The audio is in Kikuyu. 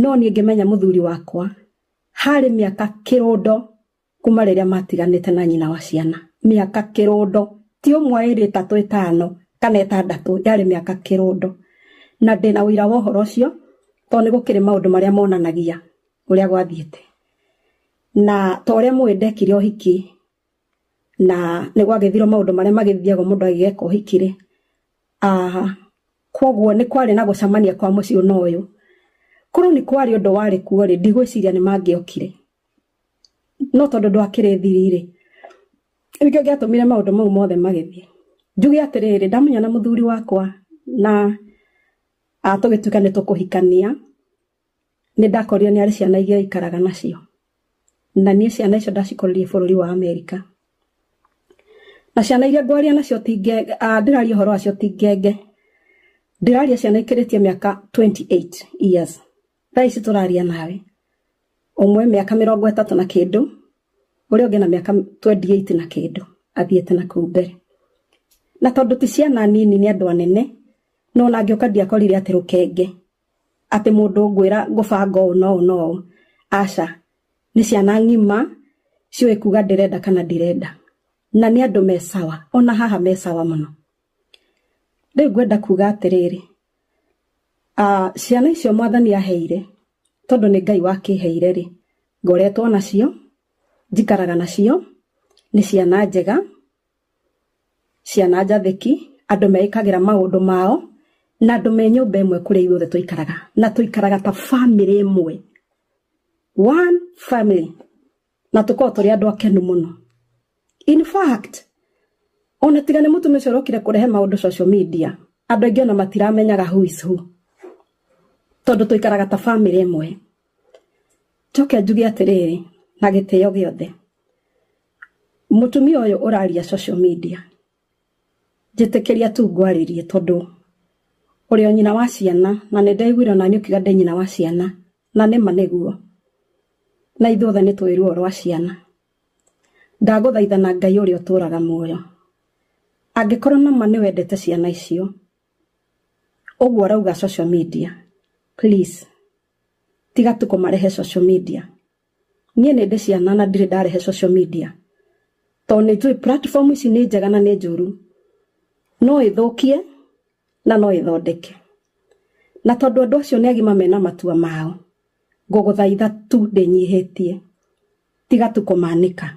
No niĩ ngĩmenya mũthuri wakwa harĩ mĩaka kĩrũndo kuma rĩrĩa matiganĩte na nyina wa ciana. Mĩaka kĩrũndo, ti ũmwe, ĩrĩ, ĩtatũ, ĩtano kana ĩtandatũ, yarĩ mĩaka kĩrũndo. Na ndĩna ũira wa ũhoro ũcio tondũ nĩ gũkĩrĩ maũndũ marĩa monanagia ũrĩa gwathiĩte. Na ta ũrĩa mũĩ ndekire ũhiki na nĩ gwagĩthirwo maũndũ marĩa magĩthiagwo mũndũ agĩgeka ũhiki rĩ, koguo nĩ kwarĩ na gũcemania kwa mũciĩ ũna ũyũ. Korwo nĩ kwarĩ ũndũ warĩ kuo rĩ, ndigwĩciria nĩ mangĩokire. No tondũ ndwakĩrĩ thiri rĩ, nĩkĩo gĩatũmire maũndũ mau mothe magĩthiĩ. Njuge atĩrĩrĩ, ndamenya na mũthuri wakwa na tũgĩtuĩka nĩ tũkũhikania, nĩ ndakorire nĩ arĩ ciana igĩrĩ aikaraga nacio. Na niĩ ciana icio ndacikoririe bũrũri wa Amerika. Na ciana iria ngwaria nacio ti ngenge, ndĩraria ũhoro wacio ti ngenge. Ndĩraria ciana ikĩrĩtie mĩaka 28 years. Thaa ici tũraria nawe. Ũmwe mĩaka 30 na kĩndũ, ũrĩa ũngĩ na mĩaka 28 na kĩndũ, athiĩte na kũu mbere. Na tondũ ti ciana nini nĩ andũ anene, no ona ngĩũka ndiakorire atĩ rũkenge, atĩ mũndũ ngwĩra ngũbanga ũũ na ũũ na ũũ. Aca, nĩ ciana ng'ima ciũĩ kuga ndĩrenda kana ndirenda. Na nĩ andũ me sawa, ona haha me sawa mũno. Rĩu ngwenda kuga atĩrĩrĩ, ciana icio mwathani aheire, tondũ nĩ Ngai wakĩheire rĩ, ngoretwo nacio, njikaraga nacio, nĩ ciana njega, ciana njathĩki, andũ meĩkagĩra maũndũ mao, na andũ me nyũmba ĩmwe kũrĩa ithuothe tũikaraga. Na tũikaraga ta family ĩmwe. One family. Na tũkoragwo tũrĩ andũ akenu mũno. In fact, ona tiga nĩ mũtumia ũcio ũrokire kũrehe maũndũ social media, andũ aingĩ ona matiramenyaga who is who. Tondũ tũikaraga ta family ĩmwe. Njoke njuge atĩrĩrĩ, na gĩtĩo gĩothe, mũtumia ũyũ ũraria social media, njĩtĩkĩria tu ngwarĩrie tondũ ũrĩ o nyina wa ciana, na nĩ ndaiguire ona niĩ ũkiuga ndĩ nyina wa ciana, na nĩma nĩguo. Na ithuothe nĩ tũĩ ruo rwa ciana. Ndagũthaitha na Ngai ũrĩa ũtũraga muoyo, angĩkorwo nama nĩ wendete ciana icio, ũguo ũrauga social media, please, tiga tu kũmarehe social media. Niĩ nĩ ndĩ ciana na ndirĩ ndarehe social media. Tondũ nĩ njũĩ platform ici nĩ njega na nĩ njũru. No ĩthũkie na no ĩthondeke. Na tondũ andũ acio nĩ agima mena matua mao, ngũgũthaitha tu ndĩnyihĩtie, tiga tu kũmanĩka.